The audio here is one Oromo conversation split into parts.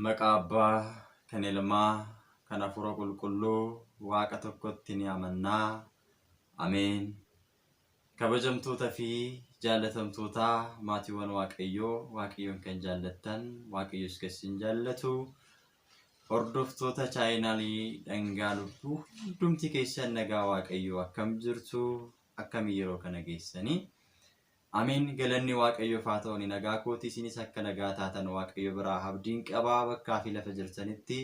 Maqaa Abbaa, kan Ilmaa, kan Hafuura Qulqulluu Waaqa tokkotti ni amannaa. Ameen. Kabajamtoota fi jaallatamtoota maatiiwwan Waaqayyoo, Waaqayyoon kan jaallattan, Waaqayyos kan isin jaallatu, hordoftoota chaayinaalii Dhangaa Lubbuu hundumti keessan nagaa Waaqayyoo akkam jirtu, akkamii yeroo kana geessanii? Ameen galanni Waaqayyoof haa ta'u ani nagaa kooti isinis akka nagaa taatan Waaqayyo biraa abdiin qaba bakkaa fi lafa jirtanitti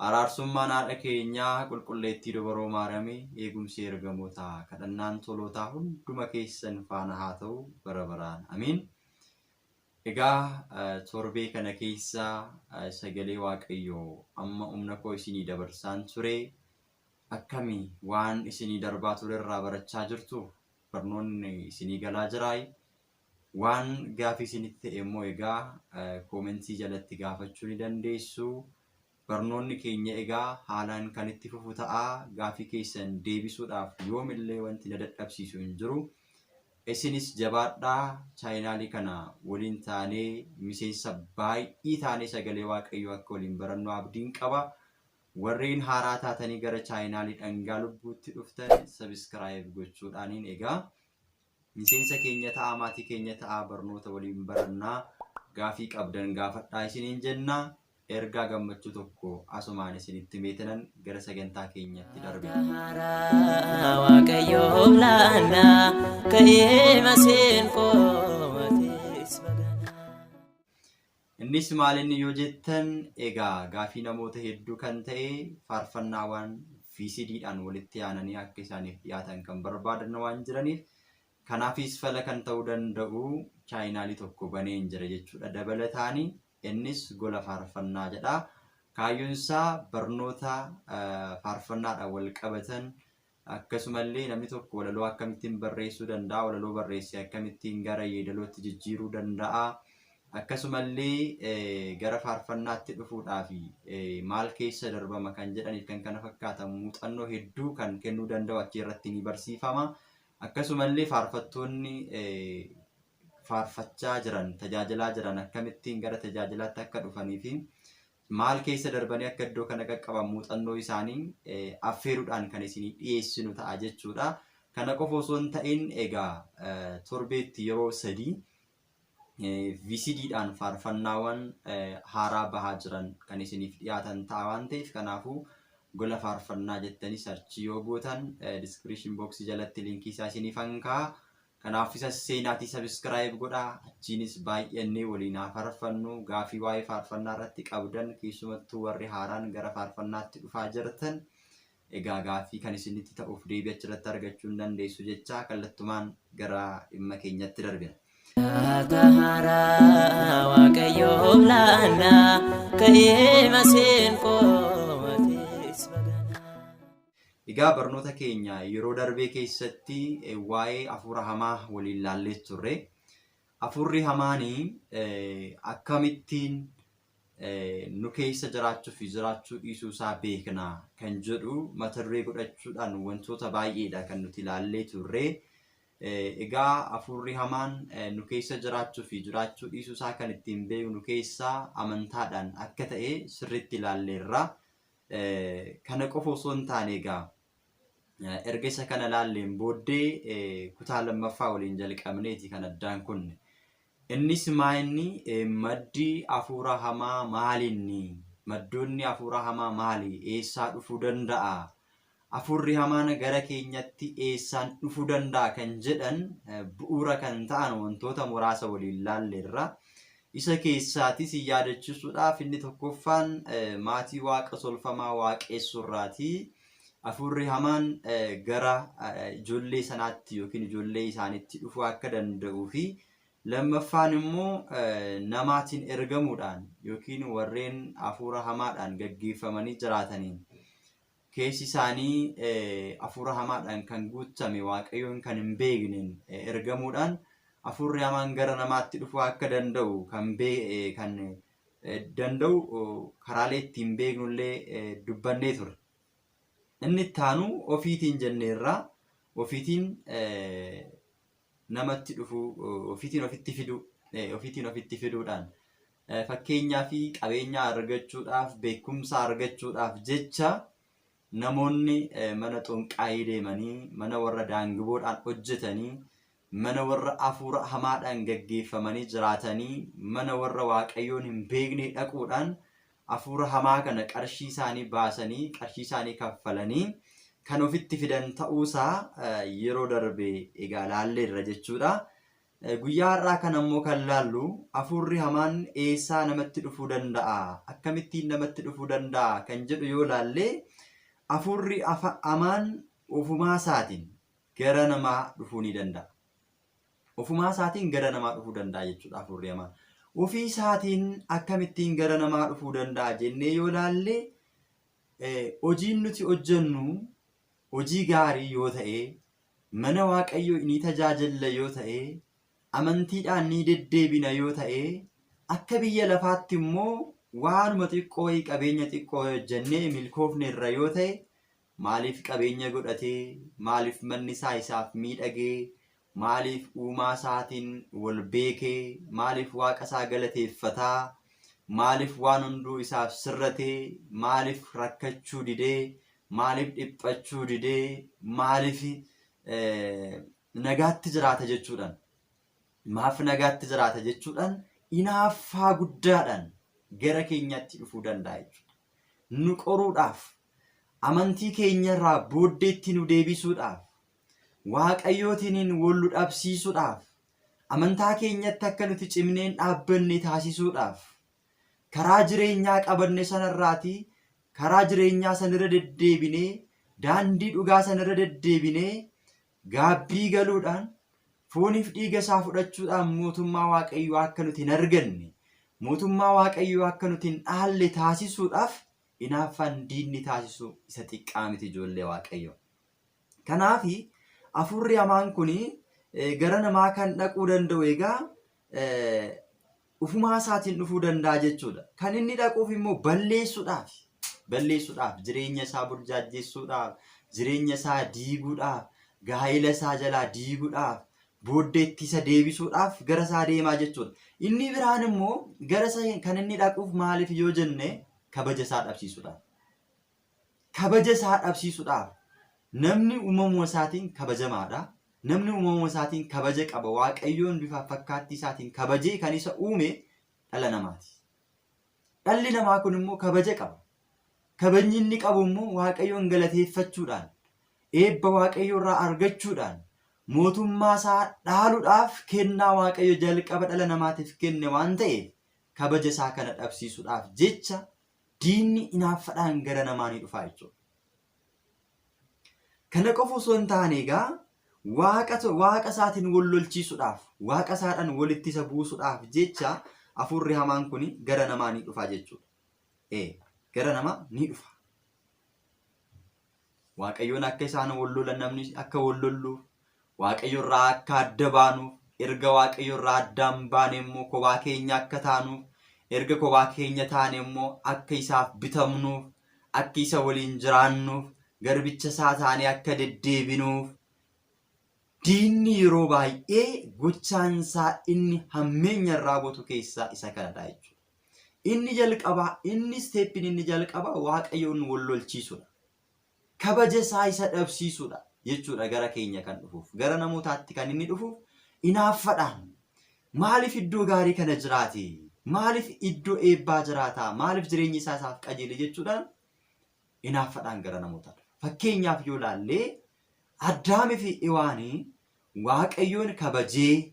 araarsummaan haadha keenyaa qulqulleettii dubaroo Maariyaamii eegumsi ergamootaa kadhannaan tolootaa hunduma keessan faana haa ta'u bara baraan ameen. Egaa torbee kana keessa sagalee Waaqayyoo amma humna koo isinii dabarsaan ture akkami waan isinii darbaa ture irraa barachaa jirtu? Barnoonni isinii galaa jiraayi? Waan gaafii isinitti ta'e immoo egaa koomentii jalatti gaafachuu ni dandeessu. Barnoonni keenya egaa haalaan kan itti fufu ta'a. Gaafii keessan deebisuudhaaf yoomillee wanti na dadhabsiisu hin jiru. Isinis jabaadhaa chaayinaalii kana waliin taanee miseensa baay'ee taanee sagalee Waaqayyoo akka waliin barannu abdiin qaba. Warreen haaraa taatanii gara chaayinaalii Dhangaa Lubbuutti dhuftan subscribe gochuudhaaniin egaa miseensa keenya ta'aa maatii keenya ta'aa barnoota waliin barannaa gaafii qabdan gaafadhaa isiniin jenna. Ergaa gammachuu tokko asumaan isinitti meetanan gara sagantaa keenyatti darbe. Waaqayyoof laannaa ka'ee maseenqoo atis baganaa. Innis maal inni yoo jettan, egaa gaafii namoota hedduu kan ta'e faarfannaawwan VCD dhaan walitti aananii akka isaaniif dhiyaatan kan barbaadan waan jiraniif kanaafis fala kan ta'uu danda'u chaayinaalii tokko baneen jira jechuudha. Dabalataani innis gola faarfannaa jedha. Kaayyoon isaa barnoota faarfannaadhaan wal qabatan akkasumallee namni tokko walaloo akkamittiin barreessuu danda'a, walaloo barreesse akkamittiin gara yeedalootti jijjiiruu danda'a, akkasumallee gara faarfannaatti dhufuudhaaf maal keessa darbama kan jedhaniif kan kana fakkaatan muuxannoo hedduu kan kennuu danda'u achi irratti ni barsiifama. Akkasumallee faarfattoonni faarfachaa jiran, tajaajilaa jiran akkamittiin gara tajaajilaatti akka dhufanii fi maal keessa darbanii akka iddoo kana qaqqaban muuxannoo isaanii affeeruudhaan kan isinii dhiyeessinu ta'a jechuudha. Kana qofa osoo hin ta'in egaa torbeetti yeroo sadii VCD dhaan faarfannaawwan haaraa bahaa jiran kan isiniif dhiyaatan ta'a waan ta'eef kanaafuu gola faarfannaa jettanii sarchii yoo gootan description box jalatti linkii isaa isiniifan kaa'a. Kanaaf isas seenaatii subscribe godhaa achiinis baay'annee waliin haa farfannu gaafii waa'ee faarfannaa irratti qabdan keessumattuu warri haaraan gara faarfannaatti dhufaa jirtan egaa gaafii kan isinitti ta'uuf deebii achirratti argachuu hin dandeessu jechaa kallattumaan gara dhimma keenyatti darbina. Galata haaraa Waaqayyoof laannaa ka'ee maseenqoo atis baganaa. Egaa barnoota keenya yeroo darbee keessatti waa'ee hafuura hamaa waliin laallee turre. Hafuurri hamaani akkamittiin nu keessa jiraachuu fi jiraachuu dhiisuu isaa beekna kan jedhu mata duree godhachuudhaan wantoota baay'eedha kan nuti ilaallee turre. Egaa hafuurri hamaan nu keessa jiraachuu fi jiraachuu dhiisuu isaa kan ittiin beeknu keessaa amantaadhaan akka ta'e sirriitti ilaalleerra. Kana qofa osoo hin taane egaa erga isa kana laalleen booddee kutaa lammaffaa waliin jalqabneeti kan addaan kunne. Innis maa inni maddi hafuura hamaa maalinni? Maddoonni hafuura hamaa maali? Eessaa dhufuu danda'a? Hafuurri hamaan gara keenyatti eessaan dhufuu danda'a kan jedhan bu'uura kan ta'an wantoota muraasa waliin laalleerra. Isa keessaatii si yaadachisuudhaaf inni tokkoffaan maatii waaqa tolfamaa waaqessuurraati. Hafuurri hamaan gara ijoollee sanaatti yookiin ijoollee isaaniitti dhufuu akka danda'uu fi lammaffaan immoo namaatiin ergamuudhaan yookiin warreen hafuura hamaadhaan gaggeeffamanii jiraataniin keessi isaanii hafuura hamaadhaan kan guutame Waaqayyoon kan hin beekneen ergamuudhaan hafuurri hamaan gara namaatti dhufuu akka danda'u kan kan danda'u karaalee ittiin beeknullee dubbannee ture. Inni itti aanu ofiitiin jenneerra. Ofiitiin namatti dhufuu, ofiitiin ofitti fiduu, ofiitiin ofitti fiduudhaan fakkeenyaa fi qabeenya argachuudhaaf, beekumsa argachuudhaaf jecha namoonni mana xonqaayii deemanii, mana warra daangiboodhaan hojjetanii, mana warra hafuura hamaadhaan gaggeeffamanii jiraatanii, mana warra Waaqayyoon hin beekne dhaquudhaan hafuura hamaa kana qarshii isaanii baasanii, qarshii isaanii kaffalanii kan ofitti fidan ta'uusaa yeroo darbe egaa laalleerra jechuudha. Guyyaa har'aa kana immoo kan laallu hafuurri hamaan eessaa namatti dhufuu danda'a? Akkamittiin namatti dhufuu danda'a? Kan jedhu yoo laalle hafuurri hamaan ofumaa isaatiin gara namaa dhufuu ni danda'a. Ofumaa isaatiin gara namaa dhufuu danda'a jechuudha hafuurri hamaan. Ofii isaatiin akkamittiin gara namaa dhufuu danda'a jennee yoo laalle hojiin nuti hojjennu hojii gaarii yoo ta'e, mana Waaqayyoo ni tajaajilla yoo ta'e, amantiidhaan ni deddeebina yoo ta'e, akka biyya lafaatti immoo waanuma xiqqoo wayii qabeenya xiqqoo hojjennee milkoofneerra yoo ta'e, maaliif qabeenya godhatee, maaliif manni isaa isaaf miidhagee, maaliif uumaa isaatiin wal beekee, maaliif waaqa isaa galateeffataa, maaliif waan hunduu isaaf sirratee, maaliif rakkachuu didee, maaliif dhiphachuu didee, maaliif nagaatti jiraata jechuudhaan, maaf nagaatti jiraata jechuudhaan inaaffaa guddaadhaan gara keenyatti dhufuu danda'a jechuudha. Nu qoruudhaaf, amantii keenyarraa booddeetti nu deebisuudhaaf, Waaqayyootiin wal nu dhabsiisuudhaaf, amantaa keenyatti akka nuti cimneen dhaabbanne taasisuudhaaf, karaa jireenyaa qabanne sanarraatii karaa jireenyaa sanirra deddeebinee daandii dhugaa sanirra deddeebinee gaabbii galuudhaan fooniif dhiiga isaa fudhachuudhaan mootummaa Waaqayyoo akka nuti hin arganne, mootummaa Waaqayyoo akka nuti hin dhaalle taasisuudhaaf inaaffaan diinni taasisu isa xiqqaa miti ijoollee Waaqayyoo. Kanaaf hafuurri hamaan kun gara namaa kan dhaquu danda'u egaa ufumaa isaatiin dhufuu danda'a jechuudha. Kan inni dhaquuf immoo balleessuudhaaf, balleessuudhaaf, jireenya isaa burjaajjessuudhaaf, jireenya isaa diiguudhaaf, gaa'ela isaa jalaa diiguudhaaf, booddeetti isa deebisuudhaaf gara isaa deemaa jechuudha. Inni biraan immoo gara isa kan inni dhaquuf maaliif yoo jenne kabaja isaa dhabsiisuudhaaf. Kabaja isaa dhabsiisuudhaaf. Namni uumamuma isaatiin kabajamaadha. Namni uumamuma isaatiin kabaja qaba. Waaqayyoon bifa fakkaattii isaatiin kabajee kan isa uume dhala namaati. Dhalli namaa kun immoo kabaja qaba. Kabajni inni qabu immoo Waaqayyoon galateeffachuudhaan, eebba Waaqayyoo irraa argachuudhaan, mootummaa isaa dhaaluudhaaf kennaa Waaqayyo jalqaba dhala namaatiif kenne waan ta'eef kabaja isaa kana dhabsiisuudhaaf jecha diinni inaaffadhaan gara namaa ni dhufa jechuudha. Kana qofa osoo hin taane egaa waaqa waaqa isaatiin wal lolchiisuudhaaf, waaqa isaadhaan walitti isa buusuudhaaf jecha hafuurri hamaan kun gara namaa ni dhufa jechuudha. Ee, gara namaa ni dhufa. Waaqayyoon akka isaan wal lolan namni akka wal lolluuf, Waaqayyo irraa akka adda baanuuf, erga Waaqayyo irraa addaan baane immoo kophaa keenya akka taanuuf, erga kophaa keenya taane immoo akka isaaf bitamnuuf, akka isa waliin jiraannuuf, garbicha isaa taanee akka deddeebinuuf, diinni yeroo baay'ee gochaan isaa inni hammeenya irraa gotu keessaa isa kanadha jechuudha. Inni jalqabaa, inni isteeppiin inni jalqabaa Waaqayyoon wal lolchiisuudha. Kabaja isaa isa dhabsiisuudha jechuudha gara keenya kan dhufuuf. Gara namootaatti kan inni dhufuuf inaaffadhaan. Maaliif iddoo gaarii kana jiraate? Maaliif iddoo eebbaa jiraata? Maaliif jireenyi isaa isaaf qajeele jechuudhaan inaaffadhaan gara namootaa dhufa. Fakkeenyaaf yoo laallee Addaamii fi Hewaanii Waaqayyoon kabajee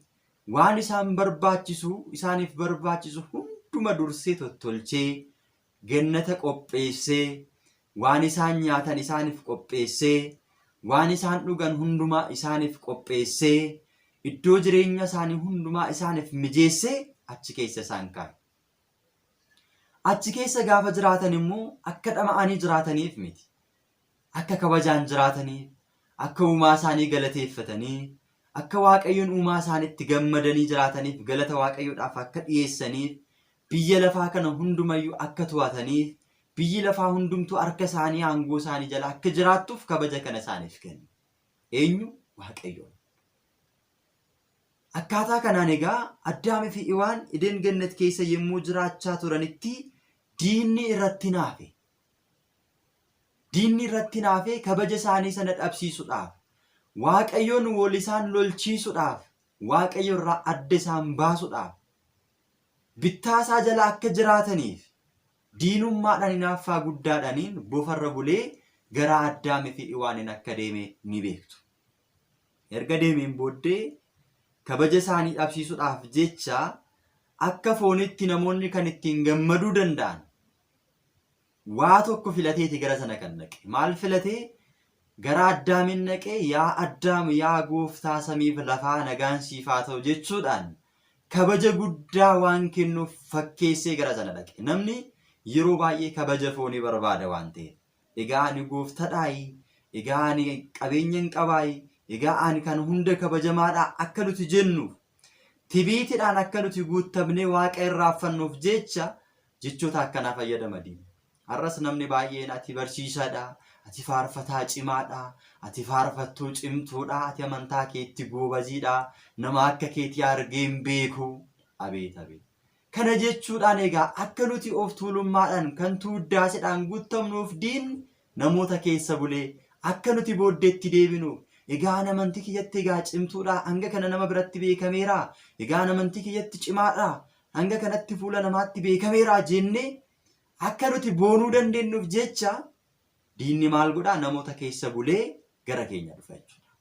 waan isaan barbaachisu isaaniif barbaachisu hunduma dursee tottolchee gannata qopheessee waan isaan nyaatan isaaniif qopheessee waan isaan dhugan hundumaa isaaniif qopheessee iddoo jireenya isaanii hundumaa isaaniif mijeessee achi keessa isaan kaa'e. Achi keessa gaafa jiraatan immoo akka dhama'anii jiraataniif miti. Akka kabajaan jiraataniif, akka uumaa isaanii galateeffatanii, akka Waaqayyoon uumaa isaaniitti gammadanii jiraataniif galata Waaqayyoodhaaf akka dhiyeessaniif, Biyya lafaa kana hundumayyuu akka to'ataniif, biyyi lafaa hundumtuu harka isaanii aangoo isaanii jala akka jiraattuuf kabaja kana isaaniif kenne. Eenyu? Waaqayyoon. Akkaataa kanaan egaa Addaamii fi Iwaan Eden Gannet keessa yommuu jiraachaa turanitti diinni irratti naafe. Diinni irratti naafee kabaja isaanii sana dhabsiisuudhaaf, Waaqayyoon wal isaan lolchiisuudhaaf, Waaqayyo irraa adda isaan baasuudhaaf, bittaa isaa jala akka jiraataniif diinummaadhaan hinaaffaa guddaadhaaniin bofarra bulee gara Addaamii fi Iwaaniin akka deeme ni beektu. Erga deemeen booddee kabaja isaanii dhabsiisuudhaaf jecha akka foonitti namoonni kan ittiin gammaduu danda'an waa tokko filateeti gara sana kan dhaqe. Maal filatee? Gara Addaamiin dhaqee yaa Addaam yaa gooftaa samiif lafaa nagaan siif haa ta'u jechuudhaan kabaja guddaa waan kennuuf fakkeessee gara sana dhaqe. Namni yeroo baay'ee kabaja foonii barbaada waan ta'eef. Egaa ani gooftadhaayi, egaa ani qabeenya hin qabaayi, egaa ani kan hunda kabajamaadha akka nuti jennuuf tibiitidhaan akka nuti guuttamnee waaqa irraaffannuuf jecha jechoota akkanaa fayyadama diinni. Har'as namni baay'een ati barsiisaadha, ati faarfataa cimaadha, ati faarfattuu cimtuudha, ati amantaa keetti goobaziidha, nama akka keetii argee hin beeku. Abeet abeet. Kana jechuudhaan egaa akka nuti of tuulummaadhaan kan tuuddaasedhaan guuttamnuuf diinni namoota keessa bulee akka nuti booddeetti deebinuuf egaa an amantii kiyyatti egaa cimtuudha hanga kana nama biratti beekameera egaa an amantii kiyyatti cimaadha hanga kanatti fuula namaatti beekameera jennee akka nuti boonuu dandeenyuuf jecha diinni maal godhaa namoota keessa bulee gara keenya dhufa jechuudha.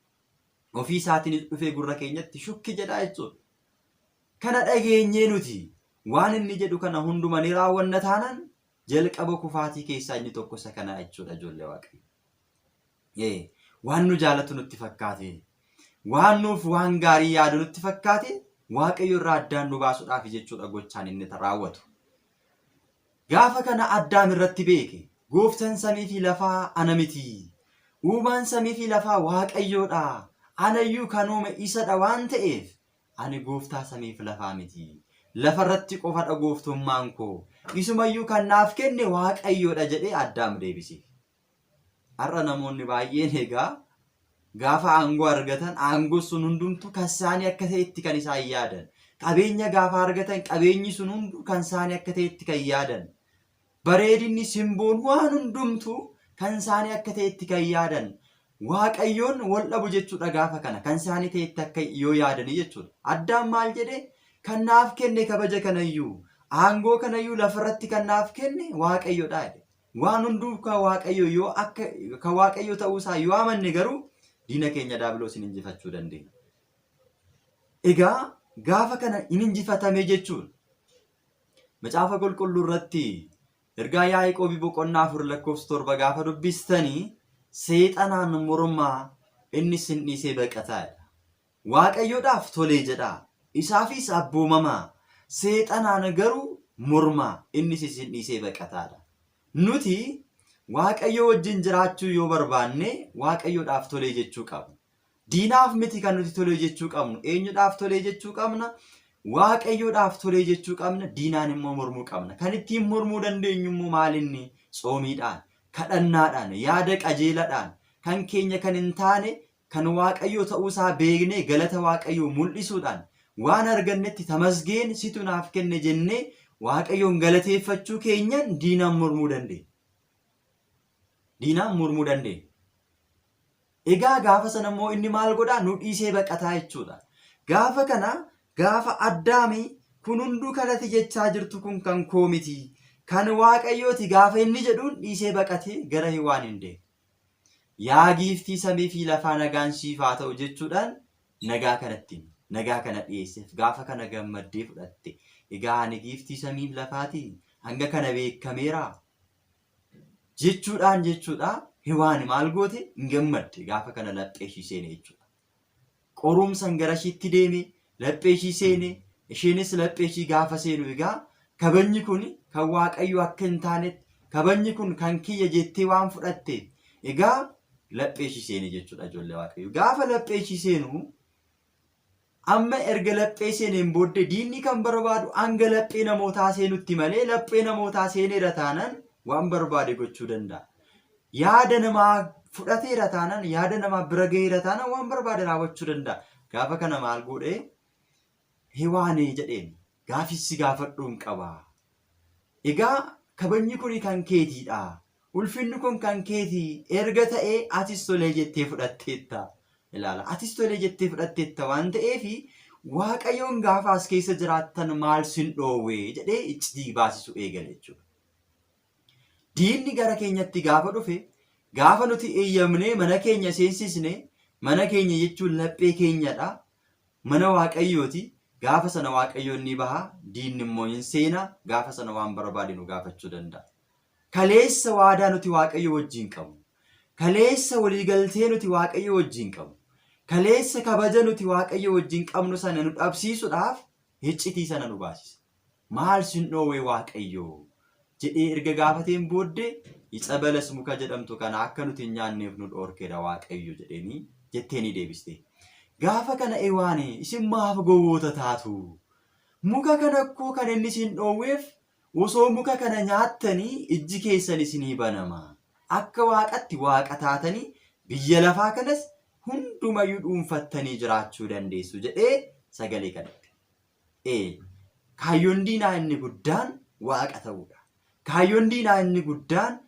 Ofii isaatiinis dhufee gurra keenyatti shukki jedhaa jechuudha. Kana dhageenyee nuti waan inni jedhu kana hunduma ni raawwanna taanaan jalqaba kufaatii keessaa inni tokko isa kana jechuudha ijoollee Waaqayyo. Waan nu jaalatu nutti fakkaate, waan nuuf waan gaarii yaadu nutti fakkaate Waaqayyo irraa addaan nu baasuudhaaf jechuudha gochaan inni raawwatu. Gaafa kana Addaam irratti beeke, gooftan samii fi lafaa ana miti. Uumaan samii fi lafaa Waaqayyoodha. Anayyuu kan uume isadha waan ta'eef Ani gooftaa samiif lafaa miti. Lafa irratti qofadha gooftummaan koo. Isumayyuu kan naaf kenne Waaqayyoodha jedhee Addaam deebiseef. Har'a namoonni baay'een egaa gaafa aangoo argatan aangoo sun hundumtuu kan isaanii akka ta'etti kan isaan yaadan. Qabeenya gaafa argatan qabeenyi sun hunduu kan isaanii akka ta'etti kan yaadan. Bareedinni, simboon, waan hundumtuu kan isaanii akka ta'etti kan yaadan. Waaqayyoon wal dhabu jechuudha gaafa kana kan isaanii ta'etti akka yoo yaadanii jechuudha. Addaam maal jedhe kan naaf kenne kabaja kanayyuu aangoo kanayyuu lafarratti kan naaf kenne Waaqayyodha jedhe. Waan hunduu kan Waaqayyo yoo akka kan Waaqayyo ta'uu isaa yoo amanne garuu diina keenya daabiloosiin injifachuu dandeenya. Egaa gaafa kana hin injifatame jechuudha. Macaafa Qulqulluu irratti ergaa Yaaqoobii boqonnaa 4 lakkoofsa 7 gaafa dubbistanii seexanaan mormaa inni isin dhiisee baqataa jedha. Waaqayyoodhaaf tolee jedhaa, isaafis abboomamaa, seexanaan garuu mormaa innis isin dhiisee baqataadha. Nuti Waaqayyo wajjin jiraachuu yoo barbaanne Waaqayyoodhaaf tolee jechuu qabna. Diinaaf miti kan nuti tolee jechuu qabnu. Eenyudhaaf tolee jechuu qabna? Waaqayyoodhaaf tolee jechuu qabna. Diinaan immoo mormuu qabna. Kan ittiin mormuu dandeenyu immoo maalinni? Tsoomiidhaan, kadhannaadhaan, yaada qajeeladhaan, kan keenya kan hin taane kan Waaqayyoo ta'uusaa beeknee galata Waaqayyoo mul'isuudhaan waan argannetti tamasgeen situ naaf kenne jennee Waaqayyoon galateeffachuu keenyan diinaan mormuu dandeenya. Diinaan mormuu dandeenya. Egaa gaafa sana immoo inni maal godhaa? Nu dhiisee baqataa jechuudha. Gaafa kana gaafa Addaami kun hunduu kan ati jechaa jirtu kun kan koo miti. Kan Waaqayyooti gaafa inni jedhuun dhiisee baqatee gara Hiwaan hin deeme. Yaa giiftii samii fi lafaa nagaan siif haa ta'u jechuudhaan nagaa kanatti hime. Nagaa kana dhiyeesseef gaafa kana gammaddee fudhatte. Egaa ani giiftii samii fi lafaati hanga kana beekameeraa? Jechuudhaan jechuudha Hewaani maal goote hin gammadde gaafa kana laphee ishii seene jechuudha. Qorumsan gara ishiitti deeme laphee ishii seene isheenis laphee ishii gaafa seenu egaa kabajni kun kan Waaqayyo akka hin taanetti kabajni kun kan kiyya jettee waan fudhatteef egaa laphee ishii seene jechuudha ijoollee Waaqayyo. Gaafa laphee ishii seenu Amma erga laphee seeneen booddee diinni kan barbaadu hanga laphee namootaa seenutti malee laphee namootaa seeneera taanaan waan barbaade gochuu danda'a. Yaada namaa fudhateera taanaan yaada namaa bira gaheera taanaan waan barbaade raawwachuu danda'a. Gaafa kana maal godhee Hewaanee jedheen gaafii si gaafadhuun qaba. Egaa kabajni kuni kan keetiidha. Ulfinni kun kan keetii erga ta'ee atis tolee jettee fudhatteetta. Ilaala atis tolee jettee fudhatteetta waan ta'eef Waaqayyoon gaafa as keessa jiraattan maal sin dhoowwe jedhee iccitii baasisu eegale jechuudha. Diinni gara keenyatti gaafa dhufe gaafa nuti eeyyamnee mana keenya seensisne mana keenya jechuun laphee keenyadha. Mana Waaqayyooti. Gaafa sana Waaqayyoon ni baha, diinni immoo hin seena, gaafa sana waan barbaade nu gaafachuu danda'a. Kaleessa waadaa nuti Waaqayyo wajjin qabnu, kaleessa waliigaltee nuti Waaqayyo wajjin qabnu, kaleessa kabaja nuti Waaqayyo wajjin qabnu sana nu dhabsiisuudhaaf iccitii sana nu baasisa. Maal sin dhoowwe Waaqayyo? jedhee erga gaafateen booddee itsa balas muka jedhamtu kana akka nuti hin nyaanneef nu dhoorkeera Waaqayyo jedheenii jettee ni deebiste. Gaafa kana Ewaane isin maaf gowwoota taatu? Muka kana akkoo kan inni isin dhoowweef osoo muka kana nyaattanii ijji keessan isinii banama. Akka waaqatti waaqa taatanii biyya lafaa kanas hundumayyuu dhuunfattanii jiraachuu dandeessu jedhee sagalee kanatti. Ee, kaayyoon diinaa inni guddaan waaqa ta'uudha. Kaayyoon diinaa inni guddaan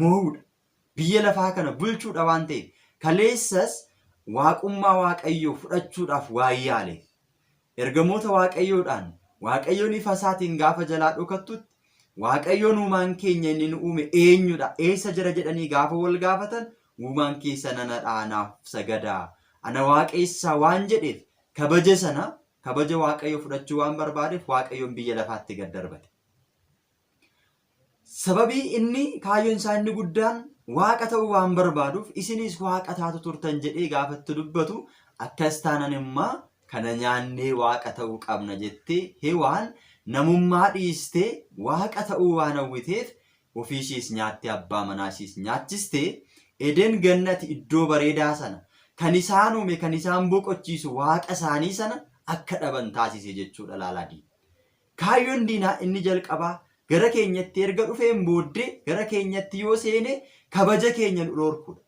moo'uudha. Biyya lafaa kana bulchuudha waan ta'eef kaleessas waaqummaa Waaqayyoo fudhachuudhaaf waan yaaleef ergamoota Waaqayyoodhaan Waaqayyoon ifa isaatiin gaafa jalaa dhokattutti Waaqayyoon uumaan keenya inni nu uume eenyudha eessa jira jedhanii gaafa wal gaafatan uumaan keessa nanadha anaaf sagadaa ana waaqeessaa waan jedheef kabaja sana kabaja Waaqayyoo fudhachuu waan barbaadeef Waaqayyoon biyya lafaatti gad darbate. Sababii inni kaayyoon isaa inni guddaan waaqa ta'uu waan barbaaduuf isinis waaqa taatu turtan jedhee gaafa itti dubbatu akkas taanan immaa kana nyaannee waaqa ta'uu qabna jettee Hewaan namummaa dhiistee waaqa ta'uu waan hawwiteef ofii ishiis nyaattee abbaa manaa ishiis nyaachistee Eden gannati iddoo bareedaa sana kan isaan uume kan isaan boqochiisu waaqa isaanii sana akka dhaban taasise jechuudha laalaa diina. Kaayyoon diinaa inni jalqabaa gara keenyatti erga dhufeen booddee gara keenyatti yoo seene kabaja keenya nu dhorkuudha.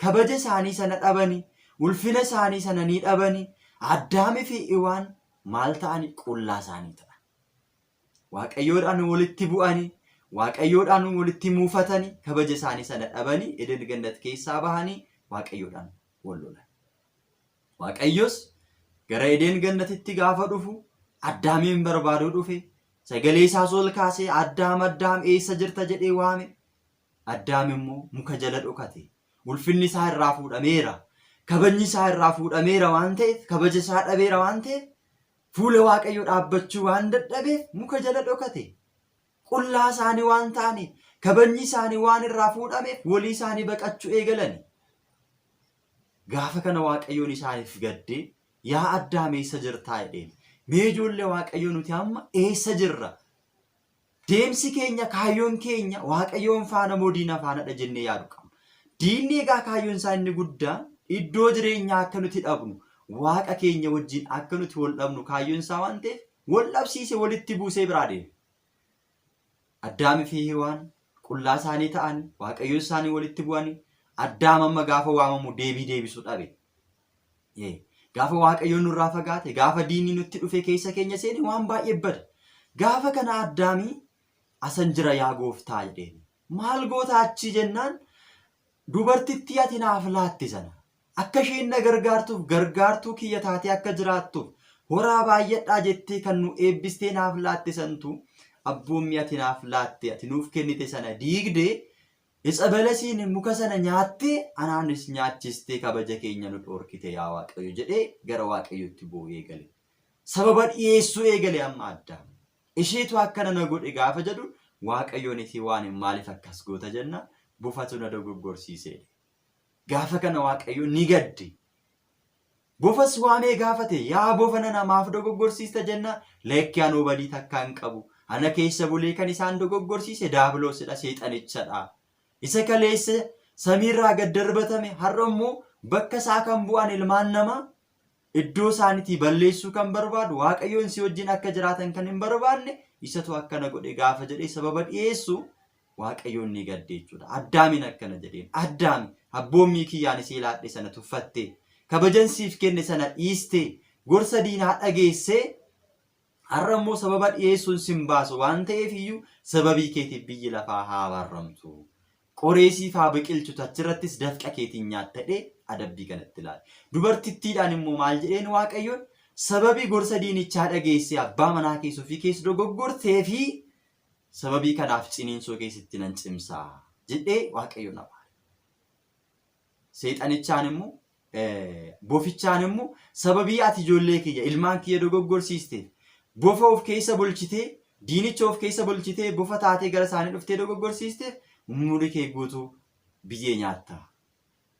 Kabaja isaanii sana dhabani, ulfina isaanii sana ni dhabani, Addaamii fi Iwaan maal ta'ani? Qullaa isaanii ta'an. Waaqayyoodhaan walitti bu'ani, Waaqayyoodhaan walitti muufatani, kabaja isaanii sana dhabani, Eden gannat keessaa bahanii Waaqayyoodhaan wal lolan. Waaqayyos gara Edeen gannatitti gaafa dhufu Addaamiin barbaaduu dhufe. Sagalee isaas ol kaasee Addaam Addaam eessa jirta jedhee waame. Addaam immoo muka jala dhokate. Ulfinni isaa irraa fuudhameera. Kabajni isaa irraa fuudhameera waan ta'eef, kabaja isaa dhabeera waan ta'eef, fuula Waaqayyoo dhaabbachuu waan dadhabeef muka jala dhokate. Qullaa isaanii waan ta'aniif, kabajni isaanii waan irraa fuudhameef walii isaanii baqachuu eegalani. Gaafa kana Waaqayyoon isaaniif gaddee, Yaa Addaam eessa jirtaa jedheen. Mee ijoollee Waaqayyoo nuti amma eessa jirra? Deemsi keenya kaayyoon keenya Waaqayyoon faana moo diina faanadha jennee yaadu qabna. Diinni egaa kaayyoon isaa inni guddaan iddoo jireenyaa akka nuti dhabnu Waaqa keenya wajjin akka nuti wal dhabnu kaayyoon isaa waan ta'eef wal dhabsiise walitti buusee biraa deeme. Addaamii fi Hewaan qullaa isaanii ta'ani, Waaqayyoon isaanii walitti bu'ani. Addaam amma gaafa waamamu deebii deebisuu dhabe. Ee, Gaafa Waaqayyoon nurraa fagaate, gaafa diinni nutti dhufe keessa keenya seene waan baay'ee bada. Gaafa kana Addaamii asan jira yaa gooftaa jedheen. Maal goota achii jennaan dubartittii ati naaf laatte sana akka isheen na gargaartuuf gargaartuu kiyya taatee akka jiraattuuf horaa baay'adhaa jettee kan nu eebbistee naaf laatte santu abboommii ati naaf laatte ati nuuf kennite sana diigdee itsa balasiin muka sana nyaattee anaanis nyaachistee kabaja keenya nu dhoorkite yaa Waaqayyo jedhee gara Waaqayyotti boo'uu eegale. Sababa dhiyeessuu eegale amma Addaam. Isheetu akkana na godhe gaafa jedhu Waaqayyoon isii waan maaliif akkas goota jenna bofatu na dogoggorsiise. Gaafa kana Waaqayyo ni gadde. Bofas waamee gaafate yaa bofa nana maaf dogoggorsiista jenna lakki anoo badii takka hin qabu. Ana keessa bulee kan isaan dogoggorsiise daabiloosidha seexanichadha. Isa kaleessa samiirraa gad darbatame har'a immoo bakka isaa kan bu'an ilmaan namaa Iddoo isaaniitii balleessuu kan barbaadu, Waaqayyoon si wajjin akka jiraatan kan hin barbaanne isatu akkana godhe gaafa jedhee sababa dhiyeessu Waaqayyoon ni gadde jechuudha. Addaamiin akkana jedheen. Addaami abboommii kiyyaan isii laadhe sana tuffatte, kabajan siif kenne sana dhiiste, gorsa diinaa dhageessee har'a immoo sababa dhiyeessuun sin baasu waan ta'eef iyyuu sababii keetiif biyyi lafaa haa abaarramtu. Qoree siif haa biqilchutu achirrattis dafqa keetiin nyaatta jedhee adabbii kanatti ilaale. Dubartittiidhaan immoo maal jedheen Waaqayyoon sababii gorsa diinichaa dhageessee abbaa manaa kees ofii kees dogoggortee fi sababii kanaaf ciniinsuu kee sitti nan cimsa jedhee Waaqayyoon abaare. Seexanichaan immoo bofichaan immoo sababii ati ijoollee kiyya ilmaan kiyya dogoggorsiisteef bofa of keessa bulchitee diinicha of keessa bulchitee bofa taatee gara isaanii dhuftee dogoggorsiisteef umurii kee guutuu biyyee nyaatta.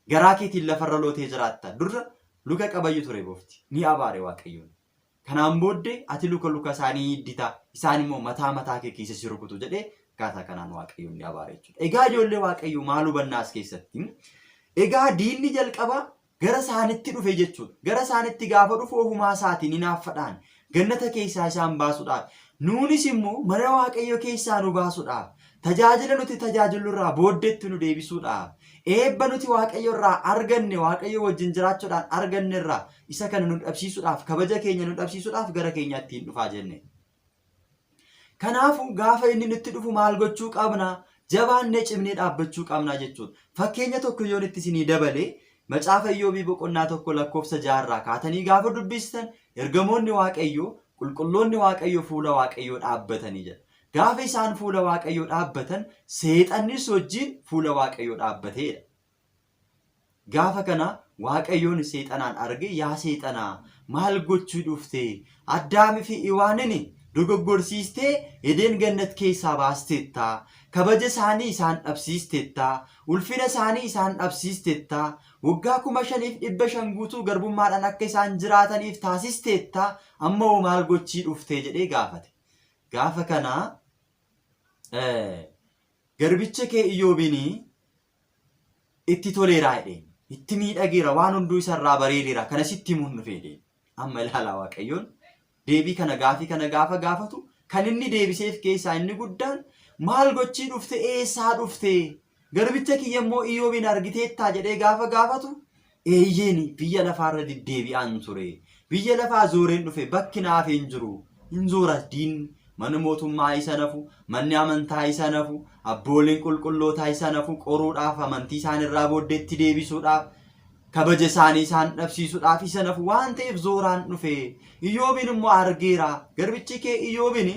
Garaa keetiin lafarra lootee jiraatta. Durra luka qabayyu ture bofti. Ni abaare Waaqayyoon. Kanaan booddee ati luka luka isaanii hiddita, isaan immoo mataa mataa kee keessa si rukutu jedhee akkaataa kanaan Waaqayyoon ni abaare jechuudha. Egaa ijoollee Waaqayyoo maal hubannaa as keessatti? Egaa diinni jalqaba gara isaanitti dhufe jechuudha. Gara isaanitti gaafa dhufu ofumaa isaatiin hinaaffadhaan gannata keessaa isaan baasuudhaaf. Nuunis immoo mana Waaqayyoo keessaa nu baasuudhaaf, tajaajila nuti tajaajillu irraa booddeetti nu deebisuudhaaf, eebba nuti Waaqayyo irraa arganne, Waaqayyo wajjin jiraachuudhaan arganne irraa isa kana nu dhabsiisuudhaaf, kabaja keenya nu dhabsiisuudhaaf gara keenyaatti hin dhufaa jenne. Kanaafuu gaafa inni nutti dhufu maal gochuu qabna? Jabaannee cimnee dhaabbachuu qabna jechuudha. Fakkeenya tokko yoon itti isinii dabale macaafa Iyyoobii boqonnaa 1 lakkoofsa 6 irraa kaatanii gaafa dubbistan ergamoonni Waaqayyoo qulqulloonni Waaqayyoo fuula Waaqayyoo dhaabbatanii jedha. Gaafa isaan fuula Waaqayyoo dhaabbatan seexannis wajjin fuula Waaqayyoo dhaabbateedha. Gaafa kana Waaqayyoon seexanaan arge yaa seexanaa maal gochuu dhufte? Addaami fi Iwaanini dogoggorsiistee Edeen gannat keessaa baasteetta. Kabaja isaanii isaan dhabsiistetta. Ulfina isaanii isaan dhabsiistetta. Waggaa 5,500 guutuu garbummaadhaan akka isaan jiraataniif taasisteetta. Amma hoo maal gochii dhufte jedhee gaafate. Gaafa kana garbicha kee Iyyoobini itti toleeraa jedheen. Itti miidhageera waan hunduu isarraa bareedeera kana sitti himuun dhufe jedheen. Amma ilaalaa Waaqayyoon deebii kana gaafii kana gaafa gaafatu kan inni deebiseef keessaa inni guddaan maal gochii dhufte eessaa dhufte garbicha kiyya immoo Iyyoobiin argiteettaa jedhee gaafa gaafatu eeyyeeni biyya lafaarra deddeebi'aan ture biyya lafaa zooreen dhufe bakki naaf hin jiru hin zoora diinni Manni mootummaa isa nafu, manni amantaa isa nafu, abbooliin qulqullootaa isa nafu qoruudhaaf, amantii isaan irraa booddeetti deebisuudhaaf, kabaja isaanii isaan dhabsiisuudhaaf isa nafu waan ta'eef zooraan dhufe. Iyyoobiin immoo argeera. Garbichi kee Iyyoobiin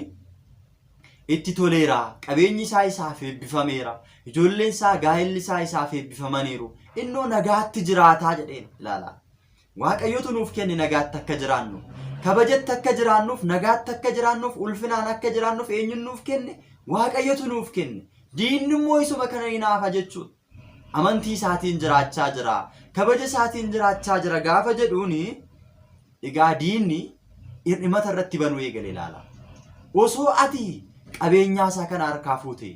itti toleera. Qabeenyi isaa isaaf eebbifameera. Ijoolleen isaa gaa'elli isaa isaaf eebbifamaniiru. Innoo nagaatti jiraataa jedheen ilaala. Waaqayyotu nuuf kenne nagaatti akka jiraannu. Kabajatti akka jiraannuuf, nagaatti akka jiraannuuf, ulfinaan akka jiraannuuf eenyuun nuuf kenne? Waaqayyotu nuuf kenne. Diinni immoo isuma kana hinaafa jechuudha. Amantii isaatiin jiraachaa jira. Kabaja isaatiin jiraachaa jira gaafa jedhuuni egaa diinni hir'imata irratti banuu eegale ilaala. Osoo ati qabeenyaa isaa kana harkaa fuute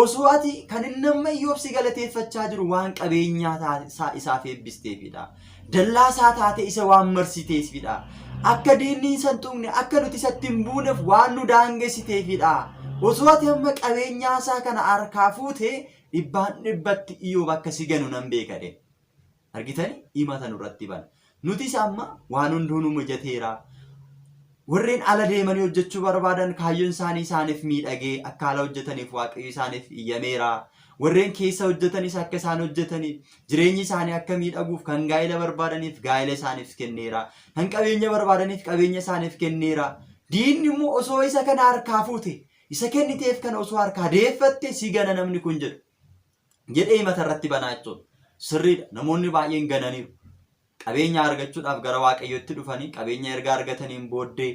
Osoo ati kan inni amma Iyyoob si galateeffachaa jiru waan qabeenyaa isaa isaaf eebbisteefidha. Dallaa isaa taate isa waan marsiteefidha. Akka diinni isa hin tuqne akka nuti isatti hin buuneef waan nu daangessiteefidha. Osoo ati amma qabeenyaa isaa kana harkaa fuute dhibbaan dhibbatti Iyyoob akka si ganu nan beeka jedhe. Argitani himata nurratti bana. Nutis amma waan hunduu nu mijateera. Warreen ala deemanii hojjechuu barbaadan kaayyoon isaanii isaaniif miidhagee akka ala hojjetaniif Waaqayyo isaaniif iyyameera. Warreen keessa hojjetanis akka isaan hojjetaniif jireenyi isaanii akka miidhaguuf kan gaa'ela barbaadaniif gaa'ela isaaniif kenneera. Kan qabeenya barbaadaniif qabeenya isaaniif kenneera. Diinni immoo osoo isa kana harkaa fuute isa kenniteef kana osoo harkaa deeffatte si gana namni kun jedhu. jedhee himata irratti banaa jechuudha. Sirriidha. Namoonni baay'een gananiiru. Qabeenya argachuudhaaf gara Waaqayyootti dhufanii qabeenya erga argataniin booddee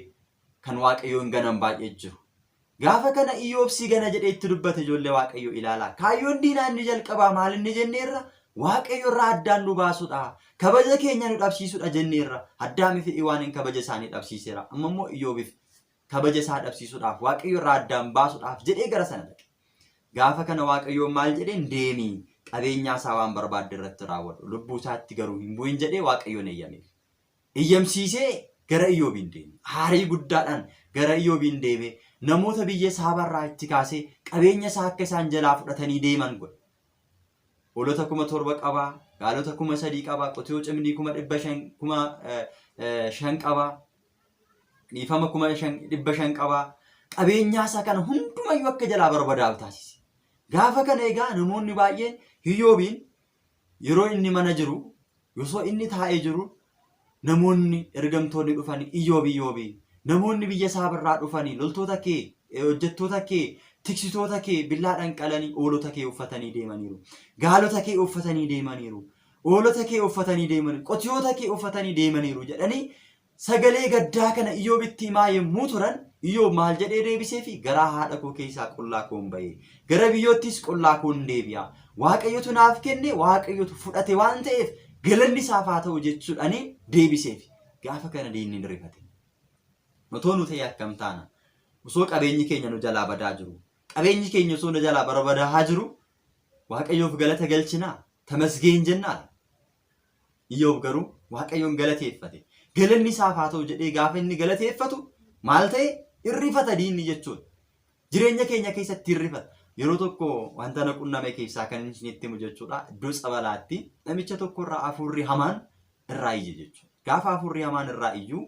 kan Waaqayyoon ganan baay'ee jiru. Gaafa kana Iyyoob si gana jedhee itti dubbate ijoollee Waaqayyoo ilaalaa. Kaayyoon diinaa inni jalqabaa maal inni jenneerra? Waaqayyo irraa addaan nu baasuudha. Kabaja keenya nu dhabsiisuudha jenneerra. Addaamii fi Iwaaniin kabaja isaanii dhabsiiseera. Amma immoo Iyyoobiif kabaja isaa dhabsiisuudhaaf Waaqayyo irraa addaan baasuudhaaf jedhee gara sana dhaqe. Gaafa kana Waaqayyoon maal jedheen deemi qabeenyaa isaa waan barbaadde irratti raawwadhu lubbuu isaatti garuu hin bu'in jedhee Waaqayyoon eeyyameef. Iyyamsiisee gara Iyyoobiin deeme. Aarii guddaadhaan gara Iyyoobiin deeme. Namoota biyya Saabarraa itti kaasee qabeenya isaa akka isaan jalaa fudhatanii deeman godhe. Hoolota 7,000 qaba, gaalota 3,000 qaba, qotiyoo cimdii 500,000 5,000 qaba, dhiifama 5,500 qaba. Qabeenyaa isaa kana hundumayyuu akka jalaa barbadaa'u taasise. Gaafa kana egaa namoonni baay'een Iyyoobiin yeroo inni mana jiru, osoo inni taa'ee jiru namoonni ergamtoonni dhufanii Iyyoob Iyyoobi namoonni biyya Saabarraa dhufanii loltoota kee hojjettoota kee tiksitoota kee billaadhaan qalanii hoolota kee uffatanii deemaniiru. Gaalota kee uffatanii deemaniiru. Hoolota kee uffatanii deemaniiru. Qotiyoota kee uffatanii deemaniiru jedhanii Sagalee gaddaa kana Iyyoobitti himaa yommuu turan, Iyyoob maal jedhee deebiseefi? Garaa haadha koo keessaa qullaa koon ba'e, gara biyyoottis qullaa koon deebi'a. Waaqayyotu naaf kenne, Waaqayyotu fudhate waan ta'eef galanni isaaf haa ta'u jechuudhaan deebiseefi. Gaafa kana diinni ni rifate. Otoo nu ta'e akkam taana? Osoo qabeenyi keenya nu jalaa badaa jiru, qabeenyi keenya osoo nu jalaa barbadaa'aa jiru, Waaqayyoof galata galchinaa? Tamasgeen jennaa? Iyyoob garuu Waaqayyoon galateeffate. Galanni isaaf haa ta'u jedhee gaafa inni galateeffatu maal ta'e? Irrifata diinni jechuudha. Jireenya keenya keessatti irrifata. Yeroo tokko wanta na qunname keessaa kan isinitti himu jechuudha. Iddoo tsabalaatti namicha tokko irraa hafuurri hamaan irraa iyye jechuudha. Gaafa hafuurri hamaan irraa iyyu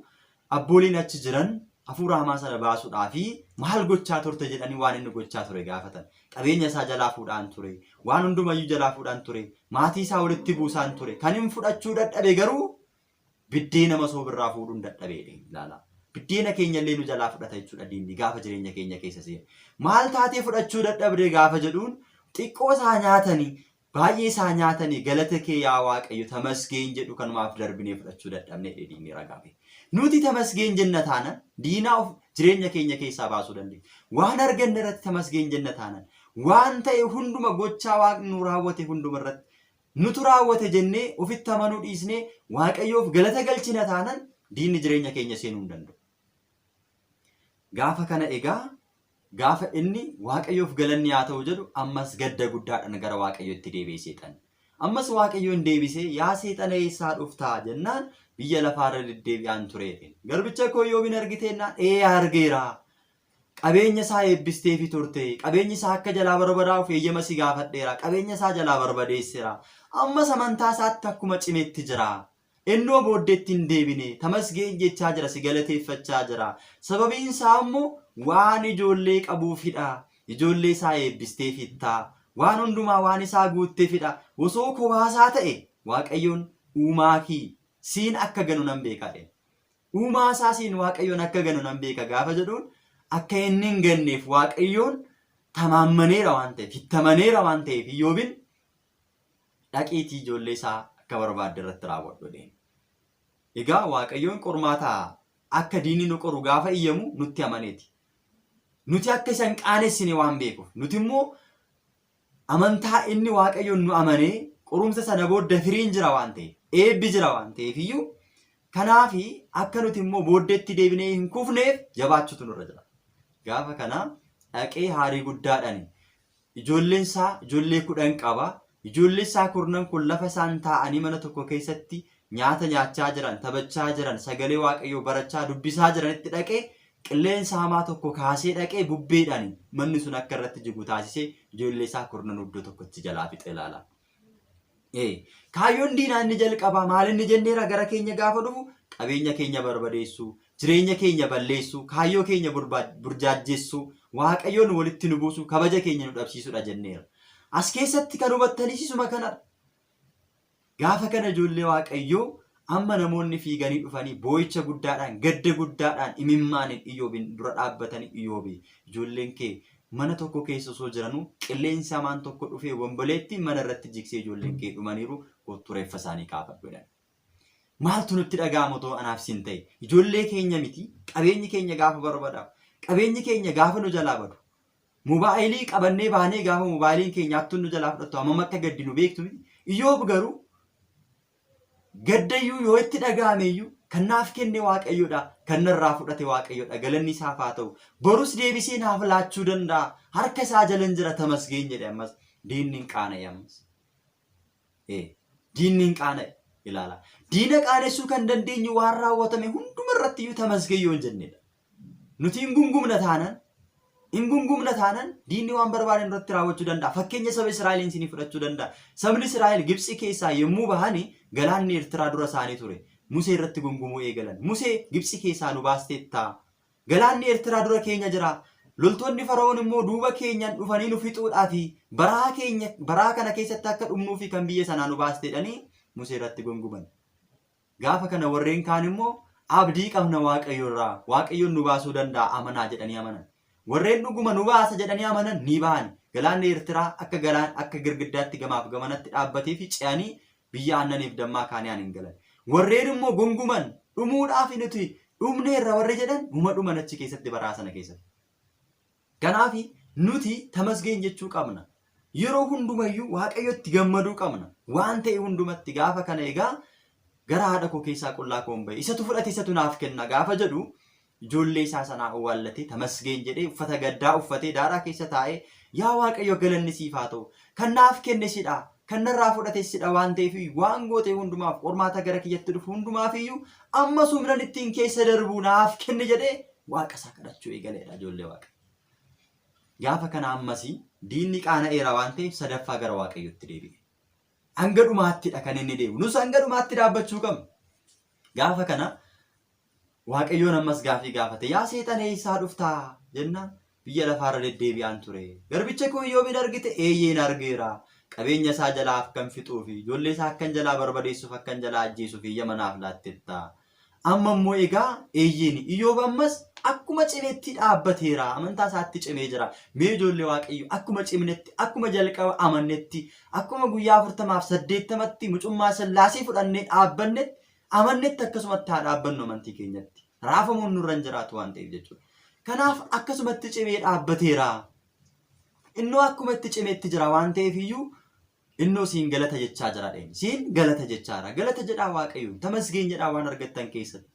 Abbooliin achi jiran hafuura hamaa sana baasuudhaaf maal gochaa turte jedhanii waan inni gochaa ture gaafatan. Qabeenya isaa jalaa fuudhaan ture, waan hundumayyuu jalaa fuudhaan ture, maatii isaa walitti buusaan ture. Kan hin fudhachuu dadhabe garuu biddeena masoob irraa fuudhuun dadhabe jedhee ilaala. Biddeena keenya illee nu jalaa fudhata jechuudha diinni gaafa jireenya keenya keessa seene. Maal taatee fudhachuu dadhabde gaafa jedhuun xiqqoo isaa nyaatanii Baay'ee isaa nyaatanii galata kee yaa Waaqayyo tamasgeen jedhu kanumaaf darbinee fudhachuu dadhabne jedhe diinni ragaa ba'e. Nuti tamasgeen jenna taanan diinaa of jireenya keenya keessaa baasuu dandeenya. Waan arganne irratti tamasgeen jenna taanan waan ta'e hunduma gochaa Waaqni nu raawwate hunduma irratti nutu raawwate jennee ofitti amanuu dhiisnee Waaqayyoof galata galchina taanan diinni jireenya keenya seenuu hin danda'u. Gaafa kana egaa Gaafa inni Waaqayyoof galanni haa ta'u jedhu ammas gadda guddaadhaan gara Waaqayyootti deebi'e Seexanni. Ammas Waaqayyoon deebisee yaa Seexana eessaa dhuftaa jennaan biyya lafaarra deddeebi'aan ture jedheen. Garbicha koo Iyyoobin argiteennaan ee argeera. Qabeenya isaa eebbisteefi turte. Qabeenyi isaa akka jalaa barbadaa'uuf eeyyama si gaafadheera. Qabeenya isaa jalaa barbadeesseera. Ammas amantaa isaatti akkuma cimetti jira. Innoo booddeetti hin deebine. Tamasgeen jechaa jira, si galateeffachaa jira. Sababiin isaa immoo waan ijoollee qabuufidha. Ijoollee isaa eebbisteefitta. Waan hundumaa waan isaa guutteefidha. Osoo kobaasaa ta'e Waaqayyoon uumaa kii siin akka ganu nan beeka jedhe. Uumaa isaa siin Waaqayyoon akka ganu nan beeka gaafa jedhuun akka inni hin ganneef Waaqayyoon tamaammaneera waan ta'eef, hittamaneera waan ta'eef Iyyoobin dhaqiitii ijoollee isaa akka barbaadde irratti raawwadhu jedheen. Egaa Waaqayyoon qormaata akka diinni nu qoru gaafa iyyamu nutti amaneeti. Nuti akka isa hin qaanessine waan beekuuf. Nuti immoo amantaa inni Waaqayyoon nu amanee qorumsa sana booda firiin jira waan ta'eef, eebbi jira waan ta'eef iyyuu kanaafi akka nuti immoo booddeetti deebinee hin kufneef jabaachuutu nurra jira. Gaafa kana dhaqee haarii guddaadhaan Ijoolleen isaa ijoollee 10 qaba. Ijoollee isaa kurnan kun lafa isaan taa'anii mana tokko keessatti nyaata nyaachaa jiran, taphachaa jiran, sagalee Waaqayyoo barachaa, dubbisaa jiranitti dhaqee qilleensa hamaa tokko kaasee dhaqee bubbeedhaan manni sun akka irratti jigu taasisee ijoollee isaa kurnan iddoo tokkotti jalaa fixe ilaala. Kaayyoon diinaa inni jalqabaa maal inni jenneera gara keenya gaafa dhufu qabeenya keenya barbadeessuu, jireenya keenya balleessuu, kaayyoo keenya burjaajjessuu, waaqayyoon walitti nu buusuu, kabaja keenya nu dhabsiisuudha jenneera. As keessatti kan hubattanis isuma kanadha. Gaafa kana ijoollee waaqayyoo amma namoonni fiiganii dhufanii boo'icha guddaadhaan, gadda guddaadhaan, imimmaaniin Iyyoobin dura dhaabbatanii Iyyoobi ijoolleen kee mana tokko keessa osoo jiranuu qilleensi hamaan tokko dhufee womboleettiin mana irratti jigsee ijoolleen kee dhumaniiru kottu reeffa isaanii kaafadhu jedhan. Maaltu nutti dhaga'ama otoo anaaf siin ta'e? Ijoollee keenya miti qabeenyi keenya gaafa barbadaa'u, qabeenyi keenya gaafa nu jalaa badu, mobaayilii qabannee baanee gaafa mobaayiliin keenya hattuun nu jalaa fudhattu hammam akka gaddi nu beektu miti. Iyyoob garuu Gaddayyuu yoo itti dhaga'ameyyuu kan naaf kenne Waaqayyodha, kan narraa fudhate Waaqayyodha, galanni isaaf haa ta'u. Borus deebisee naaf laachuu danda'a, harka isaa jalan jira tamasgeen jedhe ammas. Diinni hin qaana'e ammas. Ee, diinni hin qaana'e. Ilaala. Diina qaanessuu kan dandeenyu waan raawwatame hunduma irratti iyyuu tamasgeen yoo hin jennedha. Nuti hin gungumna taanan, hin gungumna taanan diinni waan barbaade nurratti raawwachuu danda'a. Fakkeenya saba Israa'eliin isinii fudhachuu danda'a. Sabni Israa'el Gibxi keessaa yommuu bahani galaanni Eertiraa dura isaanii ture. Musee irratti gungumuu eegalan. Musee Gibxi keessaa nu baasteetta. Galaanni Eertiraa dura keenya jira. Loltoonni Fara'oon immoo duuba keenyan dhufanii nu fixuudhaafi baraa keenya baraa kana keessatti akka dhumnuufi kan biyya sanaa nu baaste jedhanii Musee irratti gunguman. Gaafa kana warreen kaan immoo abdii qabna Waaqayyo irraa, Waaqayyoon nu baasuu danda'a amanaa jedhanii amanan. Warreen dhuguma nu baasa jedhanii amanan ni ba'an. Galaanni Eertiraa akka galaan akka girgiddaatti gamaaf gamanatti dhaabbatee fi ce'anii biyya aannaniif dammaa Kaaniyaan hin galan. Warreen immoo gunguman dhumuudhaaf nuti dhumneerra warri jedhan huma dhuman achi keessatti baraa sana keessatti. Kanaaf nuti tamasgeen jechuu qabna. Yeroo hundumayyuu Waaqayyotti gammaduu qabna. Waan ta'e hundumatti gaafa kana egaa gara haadha koo keessaa qullaa koon ba'e. Isatu fudhate isatu naaf kenna gaafa jedhu ijoollee isaa sanaa owwaallatee tamasgeen jedhee uffata gaddaa uffatee daaraa keessa taa'ee yaa Waaqayyo galanni siif haa ta'u. Kan naaf kenne sidha. Kan narraa fudhate sidha waan ta'eef waan goote hundumaaf qormaata gara kiyyatti dhufu hundumaaf iyyuu ammas humnan ittiin keessa darbu naaf kenni jedhee waaqa isaa kadhachuu eegaleedha ijoollee waaqa. Gaafa kana ammas diinni qaana'eera waan ta'eef sadaffaa gara Waaqayyootti deebi'e. Hanga dhumaattidha kan inni deemu. Nus hanga dhumaatti dhaabbachuu qabna. Gaafa kana Waaqayyoon ammas gaafii gaafate. Yaa seexana eessaa dhuftaa? Jennaan biyya lafaarra deddeebi'aan ture. Garbicha koo Iyyoobiin argite? Eeyyeen argeera. Qabeenya isaa jalaa akkan fixuufi ijoollee isaa akkan jalaa barbadeessuuf akkan jalaa ajjeesuuf eeyyama naaf laattetta. Amma immoo egaa eeyyeeni Iyyoob ammas akkuma cimetti dhaabbateera. Amantaa isaatti cimee jira. Mee ijoollee Waaqayyo akkuma cimnetti, akkuma jalqaba amannetti, akkuma guyyaa afurtamaaf saddeettamatti mucummaa Sillaasee fudhannee dhaabbannetti, amannetti akkasumatti haa dhaabbannu amantii keenyatti. Raafamuun nurra hin jiraatu waan ta'eef jechuudha. Kanaaf akkasumatti cimee dhaabbateera. Innoo akkuma itti cimetti jira waan ta'eef iyyuu Innoo siin galata jechaa jira dheen. Siin galata jechaara. Galata jedhaa Waaqayyoon. Tamasgeen jedhaa waan argattan keessatti.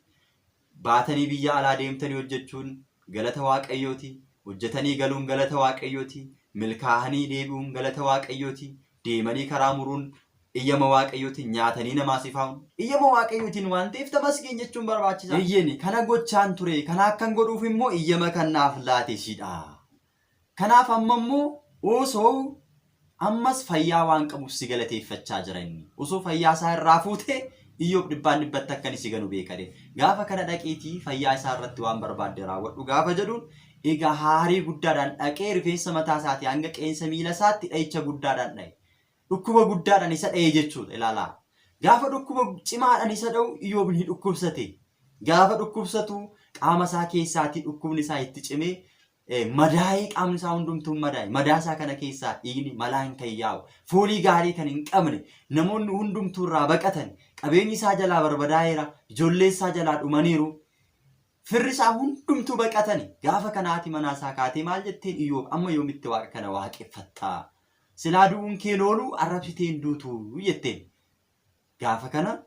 Baatanii biyya alaa deemtanii hojjechuun galata Waaqayyooti. Hojjetanii galuun galata Waaqayyooti. Milkaa'anii deebi'uun galata Waaqayyooti. Deemanii karaa muruun iyyama Waaqayyooti. Nyaatanii namaa sifaa'uun iyyama Waaqayyootiin waan ta'eef tamasgeen jechuun barbaachisaa. Eeyyeni kana gochaan ture. Kana akkan godhuuf immoo iyyama kan naaf laate sidha. Kanaaf amma immoo osoo ammas fayyaa waan qabuuf si galateeffachaa jira inni. Osoo fayyaa isaa irraa fuutee Iyyoob dhibbaan dhibbatti akka inni si ganu beekadhe. Gaafa kana dhaqiitii fayyaa isaa irratti waan barbaadde raawwadhu gaafa jedhuun egaa haarii guddaadhaan dhaqee rifeensa mataa isaatii hanga qeensa miila isaatti dha'icha guddaadhaan dha'e. Dhukkuba guddaadhaan isa dha'e jechuudha ilaalaa. Gaafa dhukkuba cimaadhaan isa dha'u Iyyoob ni dhukkubsate. Gaafa dhukkubsatu qaama isaa keessaatii dhukkubni isaa itti cimee madaa'ee qaamni isaa hundumtuu madaa'e. Madaa isaa kana keessaa dhiigni malaan kan yaa'u, foolii gaarii kan hin qabne, namoonni hundumtuu irraa baqatan, qabeenyi isaa jalaa barbadaa'eera, ijoollee isaa jalaa dhumaniiru. Firri isaa hundumtuu baqatani. Gaafa kana haati manaa isaa kaatee maal jetteen Iyyoob amma yoomitti waaqa kana waaqeffattaa? Silaa du'uun kee looluu arrabsitee hin duutu jetteen. Gaafa kana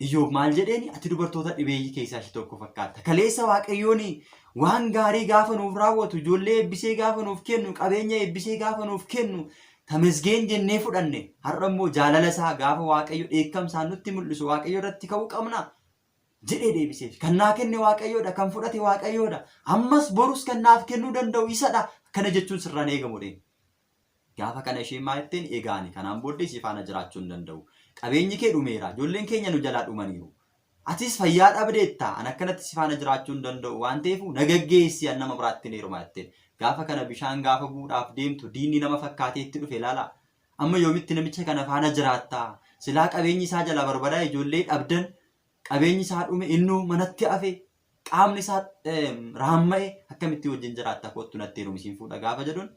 Iyyoob maal jedheeni? Ati dubartoota dhibeeyyii keessaa ishee tokko fakkaatta. Kaleessa Waaqayyoon waan gaarii gaafa nuuf raawwatu, ijoollee eebbisee gaafa nuuf kennu, qabeenya eebbisee gaafa nuuf kennu, tamesgeen jennee fudhanne. Har'a immoo jaalala isaa gaafa Waaqayyo dheekkamsaan nutti mul'isu Waaqayyo irratti ka'uu qabna jedhee deebiseef. Kan naa kenne Waaqayyoodha, kan fudhate Waaqayyoodha. Ammas borus kan naaf kennuu danda'u isadha. Kana jechuun sirraan eegamu dheen. Gaafa kana isheen maal jetteen egaa ani kanaan booddee si faana jiraachuu hin danda'u. Qabeenyi kee dhumeera. Ijoolleen keenya nu jalaa dhumaniiru. Atis fayyaa dhabdeetta. Ani akkanatti si faana jiraachuu hin danda'u waan ta'eef na gaggeessi an nama biraatti hin heeruma jetteen. Gaafa kana bishaan gaafa bu'uudhaaf deemtu diinni nama fakkaatee itti dhufe ilaalaa. Amma yoomitti namicha kana faana jiraattaa? Silaa qabeenyi isaa jalaa barbadaa ijoollee dhabdan qabeenyi isaa dhume innuu manatti hafe qaamni isaa raamma'e akkamitti wajjin jiraatta kottu natti heerumi siin fuudha gaafa jedhuun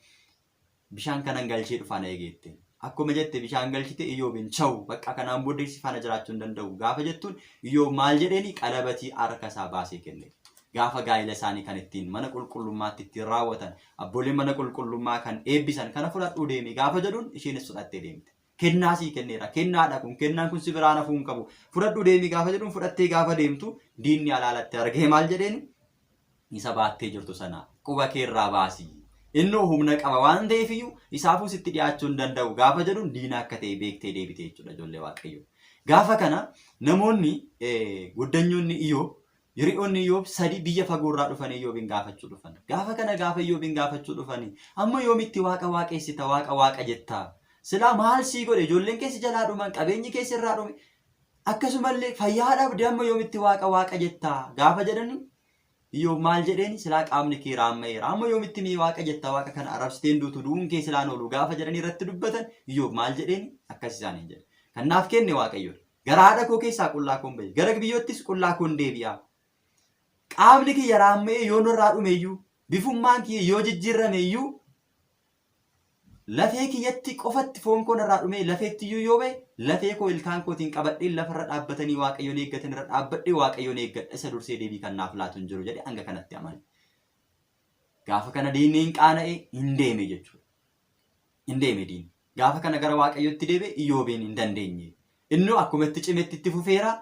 bishaan kanan galchee dhufaa na eegeette. Akkuma jette bishaan galchite Iyyoobiin chawu bakka kanaan booddee si faana jiraachuu hin danda'u gaafa jettuun Iyyoob maal jedheeni qalabatii harka isaa baasee kenne. Gaafa gaa'ila isaanii kan ittiin mana qulqullummaatti ittiin raawwatan abbooleen mana qulqullummaa kan eebbisan kana fudhadhuu deemi gaafa jedhuun isheenis fudhattee deemte. Kennaa sii kenneera. Kennaadha kun. Kennaan kun si biraan hafuu hin qabu. Fudhadhuu deemi gaafa jedhuun fudhattee gaafa deemtu diinni alaalatti argee maal jedheen isa baattee jirtu sana quba keerraa baasi. Innoo humna qaba waan ta'eef iyyuu isaafuu sitti dhiyaachuu hin danda'u gaafa jedhuun diina akka ta'e beektee deebite jechuudha ijoollee Waaqayyoo. Gaafa kana namoonni goddanyoonni Iyyoob hiriyoonni Iyyoob sadi biyya fagoorraa dhufanii Iyyoobiin gaafachuu dhufan. Gaafa kana gaafa Iyyoobiin gaafachuu dhufanii amma yoomitti waaqa waaqeessita waaqa waaqa jettaa? Silaa maal sii godhe ijoolleen keessi jalaa dhuman qabeenyi keessi irraa dhume akkasumallee fayyaa dhabde amma yoomitti waaqa waaqa jettaa gaafa jedhani Iyyoob maal jedheen silaa qaamni kee raamma'eera amma yoomitti mee waaqa jettaa waaqa kana arrabsiteen duutu du'uun kee silaan oolu gaafa jedhanii irratti dubbatan Iyyoob maal jedheen akkas isaaniin jedhe. Kan naaf kenne Waaqayyoodha. Gara haadha koo keessaa qullaa koon ba'e. Gara biyyoottis qullaa koon deebi'a. Qaamni kiyya raamma'ee yoo narraa dhume iyyuu, bifummaan kiyya yoo jijjiirrame iyyuu, lafee kiyyatti qofatti foon koo narraa dhumee lafeetti iyyuu yoo ba'e, lafee koo ilkaan kootiin qabadhee lafarra dhaabbatanii Waaqayyoon eeggatan irra dhaabbadhee Waaqayyoon eeggadha. Isa dursee deebii kan naaf laatu hin jiru jedhee hanga kanatti amane. Gaafa kana diinni hin qaana'e hin deeme jechuudha. Hin deeme diinni. Gaafa kana gara Waaqayyootti deebi'e Iyyoobiin hin dandeenye. Innoo akkuma itti cimetti itti fufeera.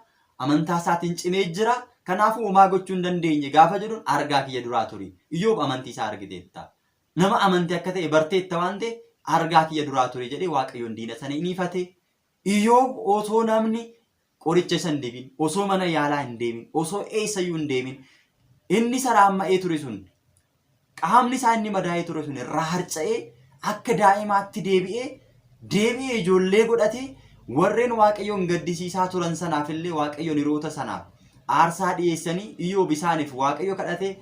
Amantaa isaatiin cimee jira. Kanaafuu homaa gochuu hin dandeenye gaafa jedhuun argaa kiyya duraa turi. Iyyoob amantii isaa argiteetta. Nama amantii akka ta'e barteetta waan ta'eef argaa kiyya duraa turi jedhee Waaqayyoon diina sana hin ifate. Iyyoob otoo namni qoricha isa hin dibin, osoo mana yaalaa hin deemin, osoo eessayyuu hin deemin, inni isa raamma'ee ture sun qaamni isaa inni madaa'ee ture sun irraa harca'ee akka daa'imaatti deebi'ee deebi'ee ijoollee godhatee warreen Waaqayyoon gaddisiisaa turan sanaaf illee Waaqayyoon hiriyoota sanaaf aarsaa dhiyeessanii Iyyoob isaaniif Waaqayyo kadhatee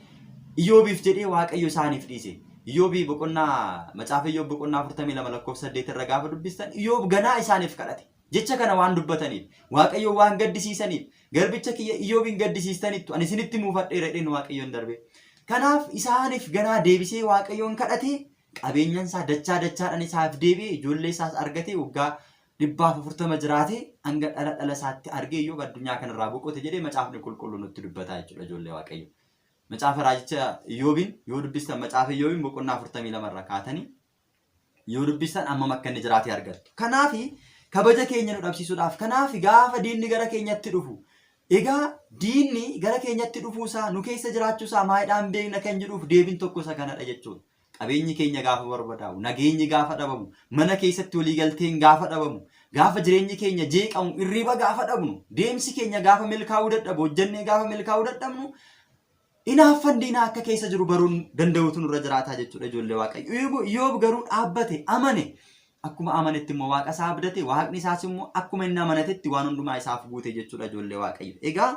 Iyyoobiif jedhee Waaqayyo isaaniif dhiise. Iyyoobii boqonnaa macaafa Iyyoob boqonnaa 42 lakkoofsa 8 irra gaafa dubbistan Iyyoob ganaa isaaniif kadhate. Jecha kana waan dubbataniif, Waaqayyoon waan gaddisiisaniif, garbicha kiyya Iyyoobiin gaddisiistanittu, ani isinitti muufadheera jedheen Waaqayyoon darbe. Kanaaf isaaniif ganaa deebisee Waaqayyoon kadhatee qabeenyan isaa dachaa dachaadhaan isaaf deebi'ee ijoollee isaas argatee waggaa 140 jiraatee hanga dhala dhala isaatti argee Iyyoob addunyaa kanarraa boqote jedhee macaafni qulqulluu nutti dubbataa jechuudha ijoollee Waaqayyo. Macaafa raajicha Iyyoobiin yoo dubbistan macaafa Iyyoobiin boqonnaa 42 irraa kaatanii yoo dubbistan ammam akka inni jiraate argattu. Kanaaf kabaja keenya nu dhabsiisuudhaaf kanaaf gaafa diinni gara keenyatti dhufu egaa diinni gara keenyatti dhufuusaa nu keessa jiraachuusaa maayidhaan beekna kan jedhuuf deebiin tokko isa kanadha jechuudha. Qabeenyi keenya gaafa barbadaa'u, nageenyi gaafa dhabamu, mana keessatti waliigalteen gaafa dhabamu, gaafa jireenyi keenya jeeqamu, irriba gaafa dhabnu, deemsi keenya gaafa milkaa'uu dadhabu, hojjennee gaafa milkaa'uu dadhabnu, Inaaffan diinaa akka keessa jiru baruun danda'utu nurra jiraataa jechuudha ijoollee Waaqayyo. Iyoob garuu dhaabbate amane. Akkuma amanetti immoo waaqa isaa abdate waaqni isaas immoo akkuma inni amanatetti waan hundumaa isaaf guute jechuudha ijoollee Waaqayyo. Egaa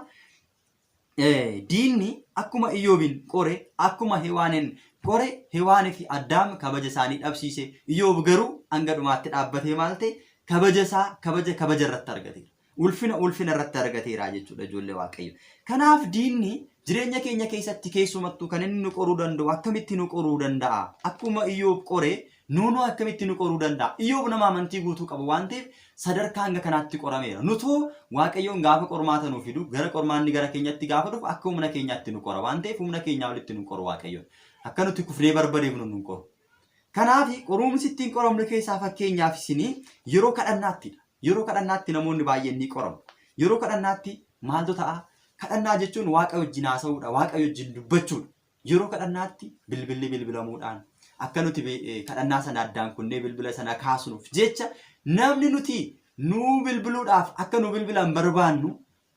diinni akkuma Iyoobiin qore akkuma Hewaaniin qore Hewaanii fi Addaam kabaja isaanii dhabsiise. Iyoob garuu hanga dhumaatti dhaabbatee maal ta'e kabaja isaa kabaja kabaja irratti argate. Ulfina ulfina irratti argateera jechuudha ijoollee Waaqayyo. Kanaaf diinni jireenya keenya keessatti keessumattuu kan inni nu qoruu danda'u akkamitti nu qoruu danda'a? Akkuma Iyyoob qore nuunoo akkamitti nu qoruu danda'a? Iyyoob nama amantii guutuu qabu waan ta'eef sadarkaa hanga kanaatti qorameera. Nutoo Waaqayyoon gaafa qormaata nu fidu gara qormaanni gara keenyatti gaafa dhufu akka humna keenyaatti nu qora waan ta'eef humna keenyaa olitti nu qoru Waaqayyoon. Akka nuti kufnee barbadeefnu nu qoru. Kanaaf qorumsi ittiin qoramnu keessaa fakkeenyaaf isinii yeroo kadhannaattidha. Yeroo kadhannaatti namoonni baay'een ni qoramu. Yeroo kadhannaatti maaltu ta'a? Kadhannaa jechuun Waaqa wajjin haasa'uudha, Waaqa wajjin dubbachuudha. Yeroo kadhannaatti bilbilli bilbilamuudhaan akka nuti kadhannaa sana addaan kunnee bilbila sana kaasnuuf jecha namni nuti nuu bilbiluudhaaf akka nu bilbilan barbaannu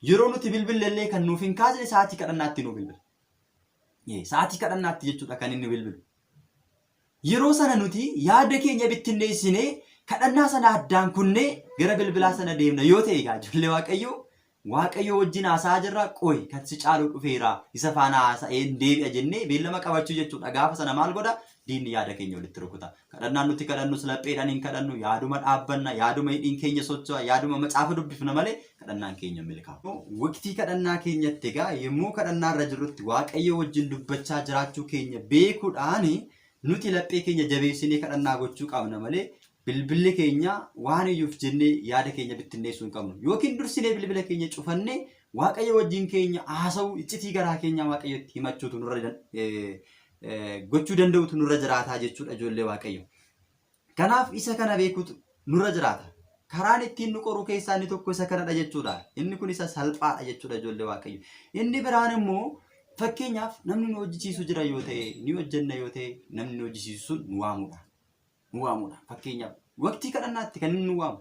yeroo nuti bilbille illee kan nuuf hin kaasne sa'aatii kadhannaatti nu bilbila. Sa'aatii kadhannaatti jechuudha kan inni bilbilu. Yeroo sana nuti yaada keenya bittinneessinee kadhannaa sana addaan kunnee gara bilbilaa sana deemna yoo ta'e egaa ijoollee Waaqayyoo Waaqayyoo wajjin haasa'aa jirra qoy kan si caalu dhufeera isa faana haasa'een deebi'a jennee beellama qabachuu jechuudha. Gaafa sana maal godha? Diinni yaada keenya walitti rukuta. Kadhannaan nuti kadhannus lapheedhaan hin kadhannu yaaduma dhaabbanna yaaduma hidhiin keenya socho'a yaaduma macaafa dubbifna malee kadhannaan keenya hin milkaa'u. Waqtii kadhannaa keenyatti egaa yommuu kadhannaa irra jirrutti Waaqayyo wajjin dubbachaa jiraachuu keenya beekuudhaan nuti laphee keenya jabeessinee kadhannaa gochuu qabna malee bilbilli keenya waan iyyuuf jennee yaada keenya bittinneessuu hin qabnu. Yookiin dursinee bilbila keenya cufannee Waaqayyo wajjin keenya haasa'uu iccitii garaa keenyaa Waaqayyotti himachuutu nurra gochuu danda'utu nurra jiraataa jechuudha ijoollee Waaqayyo. Kanaaf isa kana beekuutu nurra jiraata. Karaan ittiin nu qoru keessaa inni tokko isa kanadha jechuudha. Inni kun isa salphaadha jechuudha ijoollee Waaqayyo. Inni biraan immoo fakkeenyaaf namni nu hojjechiisu jira yoo ta'e, ni hojjenna yoo ta'e, namni nu hojjechiisu sun nu waamuudha. Nu waamuudha. Fakkeenyaaf waqtii kadhannaatti kan inni nu waamu.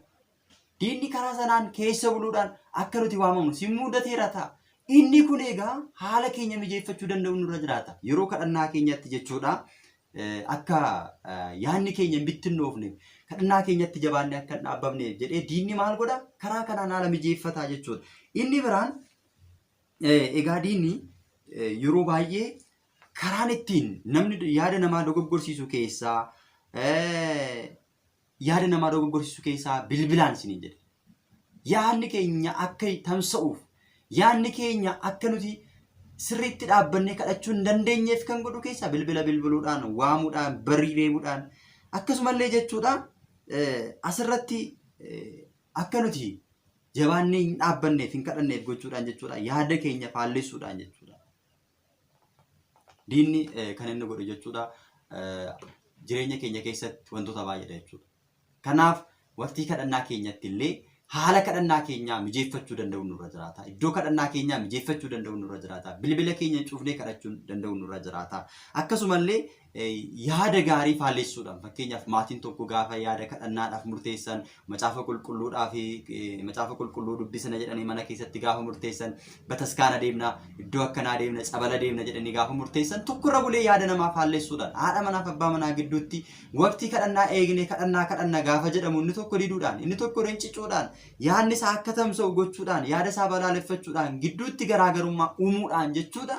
Diinni karaa sanaan keessa buluudhaan akka nuti waamamnu si mudateera ta'a. Inni kun egaa haala keenya mijeeffachuu danda'u nurra jiraata. Yeroo kadhannaa keenyatti jechuudha. Akka yaadni keenya hin bittinnoofneef kadhannaa keenyatti jabaannee akka hin dhaabbamneef jedhee diinni maal godha? Karaa kanaan haala mijeeffataa jechuudha. Inni biraan egaa diinni yeroo baay'ee karaan ittiin namni yaada namaa dogoggorsiisu keessaa yaada namaa dogoggorsiisu keessaa bilbilaan isiniin jedhe. Yaadni keenya akka tamsa'uuf, yaadni keenya akka nuti sirriitti dhaabbannee kadhachuu hin dandeenyeef kan godhu keessaa bilbila bilbiluudhaan, waamuudhaan, barrii reebuudhaan akkasumallee jechuudha asirratti akka nuti jabaannee hin dhaabbanneef hin kadhanneef gochuudhaan jechuudha yaada keenya faallessuudhaan jechuudha. Diinni kan inni godhu jechuudha jireenya keenya keessatti wantoota baay'eedha jechuudha. Kanaaf waqtii kadhannaa keenyatti illee haala kadhannaa keenyaa mijeeffachuu danda'uun nurra jiraata. Iddoo kadhannaa keenyaa mijeeffachuu danda'uun nurra jiraata. Bilbila keenya cufnee kadhachuu danda'uun nurra jiraata. Akkasumallee yaada gaarii faallessuudhaan fakkeenyaaf maatiin tokko gaafa yaada kadhannaadhaaf murteessan macaafa qulqulluudhaa fi macaafa qulqulluu dubbisna jedhanii mana keessatti gaafa murteessan bataskaana deemna iddoo akkanaa deemna tsabala deemna jedhanii gaafa murteessan tokkorra bulee yaada namaa faallessuudhaan haadha manaaf abbaa manaa gidduutti waqtii kadhannaa eegnee kadhannaa kadhanna gaafa jedhamu inni tokko diduudhaan inni tokko rincicuudhaan yaadni isaa akka tamsa'u gochuudhaan yaada isaa balaaleffachuudhaan gidduutti garaagarummaa uumuudhaan jechuudha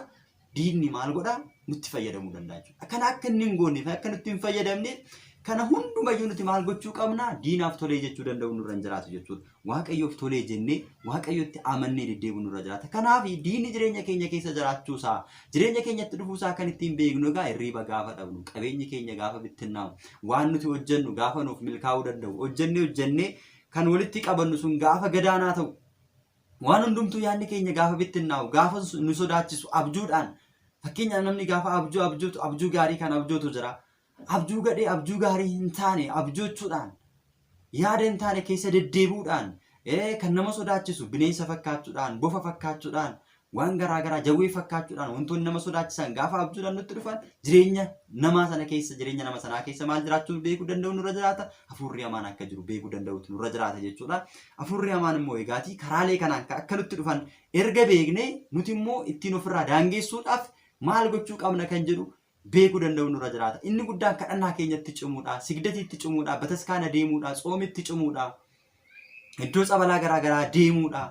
diinni maal godha nutti fayyadamuu danda'a jechuudha. Kana akka inni hin goonneef akka nutti hin fayyadamneef kana hundumayyuu nuti maal gochuu qabna diinaaf tolee jechuu danda'u nurra hin jiraatu jechuudha. Waaqayyoof tolee jennee waaqayyotti amannee deddeebi'u nurra jiraata. Kanaaf diinni jireenya keenya keessa jiraachuusaa jireenya keenyatti dhufuusaa kan ittiin beeknu egaa hirriiba gaafa dhabnu qabeenyi keenya gaafa bittinnaa'u waan nuti hojjennu gaafa nuuf milkaa'uu danda'u hojjennee hojjennee kan walitti qabannu sun gaafa gadaanaa ta'u Waan hundumtuu yaadni keenya gaafa bittinnaa'u, gaafa nu sodaachisu abjuudhaan fakkeenyaaf namni gaafa abjuu abjootu abjuu gaarii kan abjootu jira. Abjuu gadhee abjuu gaarii hin taane abjoochuudhaan yaada hin taane keessa deddeebi'uudhaan kan nama sodaachisu bineensa fakkaachuudhaan bofa fakkaachuudhaan waan garaa garaa jawwee fakkaachuudhaan wantoonni nama sodaachisan gaafa abjuudhaan nutti dhufan jireenya namaa sana keessa jireenya nama sanaa keessa maal jiraachuu beekuu danda'u nurra jiraata hafuurri hamaan akka jiru beekuu danda'utu nurra jiraata jechuudha. Hafuurri hamaan immoo egaatii karaalee kanaan akka nutti dhufan erga beeknee nuti immoo ittiin ofirraa daangeessuudhaaf maal gochuu qabna kan jedhu beekuu danda'u nurra jiraata. Inni guddaan kadhannaa keenyatti cimuudha, sigdatiitti cimuudha, bataskaana deemuudha, tsoomitti cimuudha, iddoo tsabalaa garaa garaa deemuudha,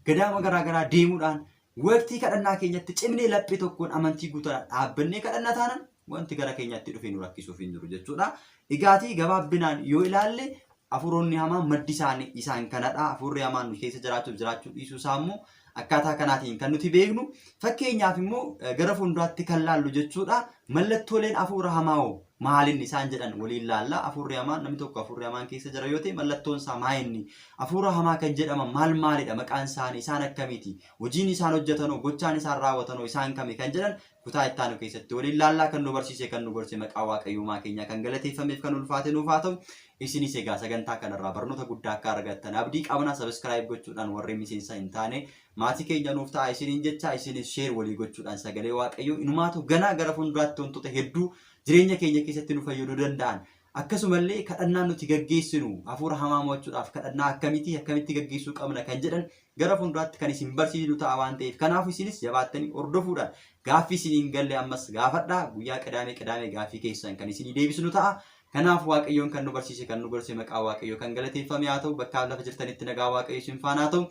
gadaama garaa garaa deemuudhaan waqtii kadhannaa keenyatti cimnee laphee tokkoon amantii guutuudhaan dhaabbannee kadhanna taanaan wanti gara keenyatti dhufee nu rakkisuuf hin jiru jechuudha. Egaatii gabaabbinaan yoo ilaalle hafuuronni hamaan maddi isaanii isaan kanadha. Hafuurri hamaan nu keessa jiraachuuf jiraachuu dhiisuu isaa immoo akkaataa kanaatiin kan nuti beeknu. Fakkeenyaaf immoo gara fuulduraatti kan laallu jechuudha. Mallattooleen hafuura hamaa hoo maalinni isaan jedhan waliin laalla. Hafuurri hamaan namni tokko hafuurri hamaan keessa jira yoo ta'e mallattoon isaa maalinni? Hafuura hamaa kan jedhaman maal maalidha? Maqaan isaanii isaan akkamiiti? Hojiin isaan hojjetanoo gochaan isaan raawwatanoo isaan kami kan jedhan kutaa itti aanu keessatti waliin laallaa kan nu barsiise kan nu gorse maqaa Waaqayyoomaa keenyaa kan galateeffameef kan ulfaate nuuf haa ta'u. Isinis egaa sagantaa kanarraa barnoota guddaa akka argattan abdii qabna. Subscribe gochuudhaan warri miseensa hin taane maatii keenya nuuf ta'a isiniin jecha isinis share walii gochuudhaan sagalee Waaqayyoo inumaatu ganaa gara fuulduraatti wantoota hedduu jireenya keenya keessatti nu fayyaduu danda'an akkasumallee kadhannaa nuti gaggeessinu hafuura hamaa mo'achuudhaaf kadhannaa akkamitii akkamitti gaggeessuu qabna kan jedhan gara fuulduraatti kan isin barsiisnu ta'a waan ta'eef kanaaf isinis jabaattanii hordofuudhaan gaaffii isin hin galle ammas gaafadhaa guyyaa qidaamee qidaamee gaaffii keessan kan isinii deebisnu ta'a. Kanaaf Waaqayyoon kan nu barsiise kan nu gorse maqaa Waaqayyoo kan galateeffame haa ta'u bakkaaf lafa jirtanitti nagaa Waaqayyo isin faana haa ta'u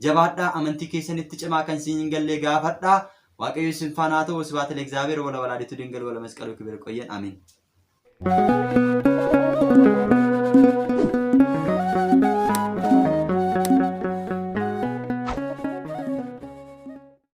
jabaadhaa amantii keessanitti cimaa kan isin hin galle gaafadhaa Waaqayyo isin faana haa ta'u ስብሐት ለእግዚአብሔር ወለወላዲቱ ድንግል ወለመስቀሉ ክቡር። ይቆየን። አሜን።